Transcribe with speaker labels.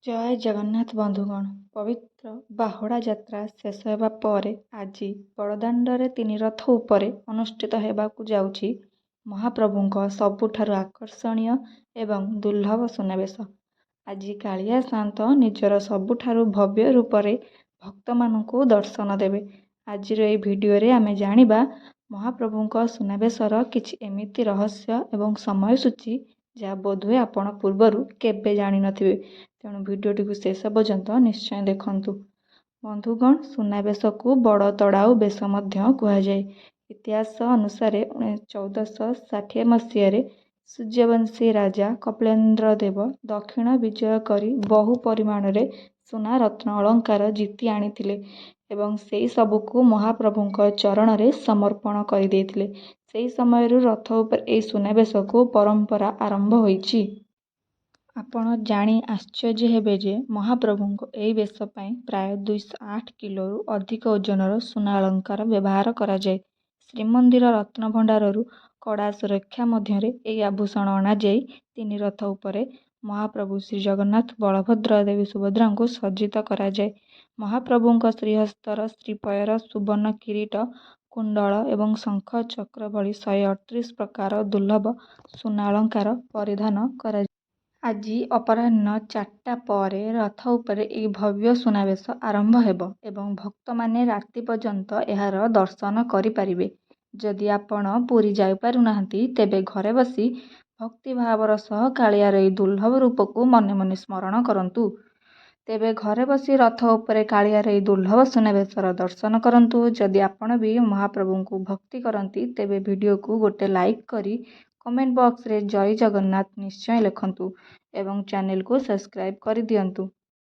Speaker 1: ଜୟ ଜଗନ୍ନାଥ ବନ୍ଧୁଗଣ, ପବିତ୍ର ବାହୁଡ଼ା ଯାତ୍ରା ଶେଷ ହେବା ପରେ ଆଜି ବଡ଼ଦାଣ୍ଡରେ ତିନି ରଥ ଉପରେ ଅନୁଷ୍ଠିତ ହେବାକୁ ଯାଉଛି ମହାପ୍ରଭୁଙ୍କ ସବୁଠାରୁ ଆକର୍ଷଣୀୟ ଏବଂ ଦୁର୍ଲଭ ସୁନାବେଶ। ଆଜି କାଳିଆ ସାଆନ୍ତ ନିଜର ସବୁଠାରୁ ଭବ୍ୟ ରୂପରେ ଭକ୍ତମାନଙ୍କୁ ଦର୍ଶନ ଦେବେ। ଆଜିର ଏହି ଭିଡ଼ିଓରେ ଆମେ ଜାଣିବା ମହାପ୍ରଭୁଙ୍କ ସୁନାବେଶର କିଛି ଏମିତି ରହସ୍ୟ ଏବଂ ସମୟସୂଚୀ, ଯାହା ବୋଧହୁଏ ଆପଣ ପୂର୍ବରୁ କେବେ ଜାଣିନଥିବେ। ତେଣୁ ଭିଡ଼ିଓଟିକୁ ଶେଷ ପର୍ଯ୍ୟନ୍ତ ନିଶ୍ଚୟ ଦେଖନ୍ତୁ। ବନ୍ଧୁଗଣ, ସୁନାବେଶକୁ ବଡ଼ ତଡ଼ାଉ ବେଶ ମଧ୍ୟ କୁହାଯାଏ। ଇତିହାସ ଅନୁସାରେ 1460 ମସିହାରେ ସୂର୍ଯ୍ୟବଂଶୀ ରାଜା କପିଳେନ୍ଦ୍ର ଦେବ ଦକ୍ଷିଣ ବିଜୟ କରି ବହୁ ପରିମାଣରେ ସୁନା, ରତ୍ନ, ଅଳଙ୍କାର ଜିତି ଆଣିଥିଲେ ଏବଂ ସେହି ସବୁକୁ ମହାପ୍ରଭୁଙ୍କ ଚରଣରେ ସମର୍ପଣ କରିଦେଇଥିଲେ। ସେହି ସମୟରୁ ରଥ ଉପରେ ଏହି ସୁନାବେଶକୁ ପରମ୍ପରା ଆରମ୍ଭ ହୋଇଛି। ଆପଣ ଜାଣି ଆଶ୍ଚର୍ଯ୍ୟ ହେବେ ଯେ ମହାପ୍ରଭୁଙ୍କ ଏହି ବେଶ ପାଇଁ ପ୍ରାୟ 208 କିଲୋରୁ ଅଧିକ ଓଜନର ସୁନା ଅଳଙ୍କାର ବ୍ୟବହାର କରାଯାଏ। ଶ୍ରୀମନ୍ଦିର ରତ୍ନଭଣ୍ଡାରରୁ କଡ଼ା ସୁରକ୍ଷା ମଧ୍ୟରେ ଏହି ଆଭୂଷଣ ଅଣାଯାଇ ତିନି ରଥ ଉପରେ ମହାପ୍ରଭୁ ଶ୍ରୀଜଗନ୍ନାଥ, ବଳଭଦ୍ର, ଦେବୀ ସୁଭଦ୍ରାଙ୍କୁ ସଜ୍ଜିତ କରାଯାଏ। ମହାପ୍ରଭୁଙ୍କ ଶ୍ରୀହସ୍ତର ଶ୍ରୀପୟର, ସୁବର୍ଣ୍ଣ କିରୀଟ, କୁଣ୍ଡଳ ଏବଂ ଶଙ୍ଖ ଚକ୍ର ଭଳି 138 ପ୍ରକାର ଦୁର୍ଲଭ ସୁନା ଅଳଙ୍କାର ପରିଧାନ କରାଯାଏ। ଆଜି ଅପରାହ୍ନ 4ଟା ପରେ ରଥ ଉପରେ ଏହି ଭବ୍ୟ ସୁନାବେଶ ଆରମ୍ଭ ହେବ ଏବଂ ଭକ୍ତମାନେ ରାତି ପର୍ଯ୍ୟନ୍ତ ଏହାର ଦର୍ଶନ କରିପାରିବେ। ଯଦି ଆପଣ ପୁରୀ ଯାଇପାରୁନାହାନ୍ତି, ତେବେ ଘରେ ବସି ଭକ୍ତିଭାବର ସହ କାଳିଆର ଏହି ଦୁର୍ଲଭ ରୂପକୁ ମନେ ମନେ ସ୍ମରଣ କରନ୍ତୁ। ତେବେ ଘରେ ବସି ରଥ ଉପରେ କାଳିଆର ଏହି ଦୁର୍ଲଭ ସୁନାବେଶର ଦର୍ଶନ କରନ୍ତୁ। ଯଦି ଆପଣ ବି ମହାପ୍ରଭୁଙ୍କୁ ଭକ୍ତି କରନ୍ତି, ତେବେ ଭିଡ଼ିଓକୁ ଗୋଟେ ଲାଇକ୍ କରି କମେଣ୍ଟ ବକ୍ସରେ ଜୟ ଜଗନ୍ନାଥ ନିଶ୍ଚୟ ଲେଖନ୍ତୁ ଏବଂ ଚ୍ୟାନେଲକୁ ସବସ୍କ୍ରାଇବ୍ କରିଦିଅନ୍ତୁ।